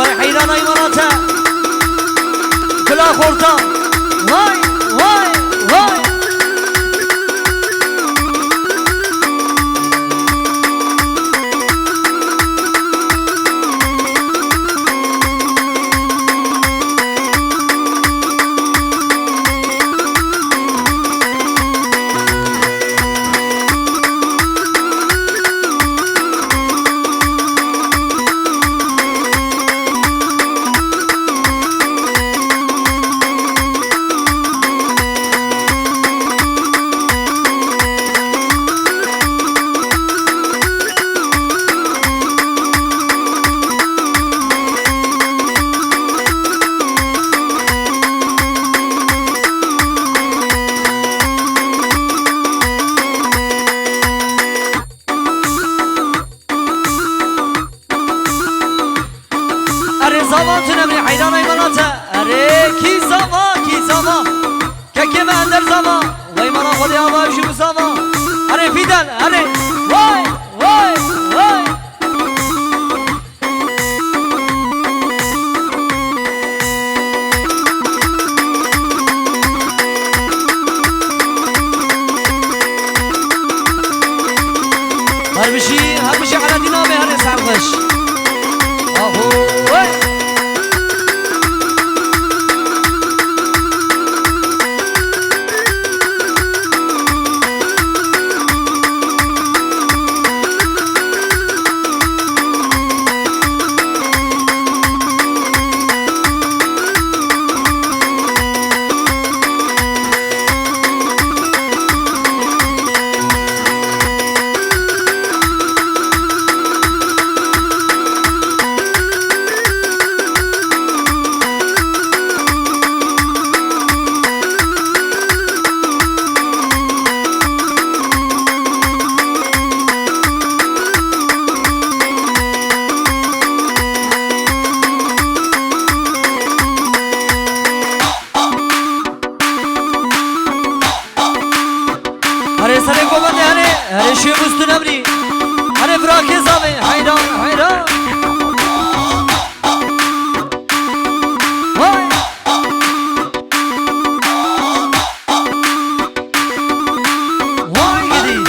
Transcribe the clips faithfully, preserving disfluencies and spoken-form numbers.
Vay heyrana îmana te. Gula xorta. Vay, vay, vay. Erê zava tu nemrî heyrana îmana te. Erê kî zava, kî zava. Kekê me Ender zava. Wey mana Xwedê ava ew jî bi zava. Erê Fîdel, erê. Wey, wey, wey. Her bijî, her bijî Eladîn abe, her ê serxweş. Aho, wey. Herê serê govendê herê, herê şêwist tu nebrî. Herê virakê zavê, heyran, heyran. Vay. Vay gidî.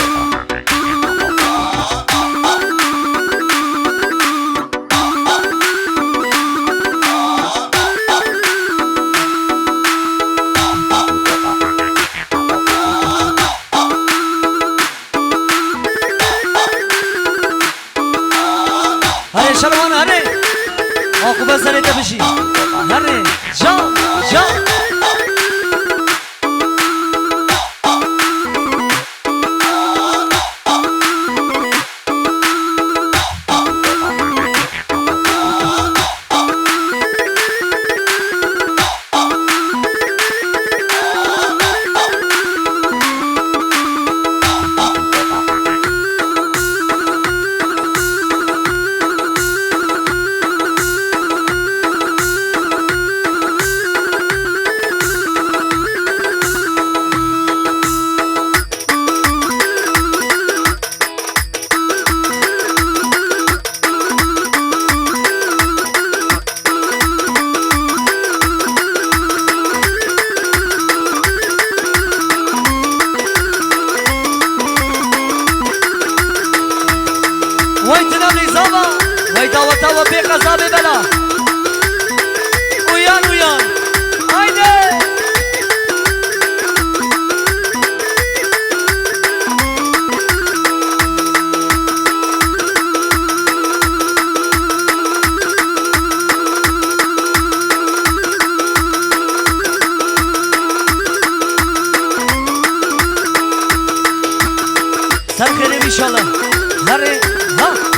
Herê şerwan herê. Aqûbe serê te bijî. Herê. Can, can. Wey tu nemrî zava, wey daweta we pê qeza bê bela. Uyan, uyan. Haydi. Ser xêrê bî inşallah. Herê, ha.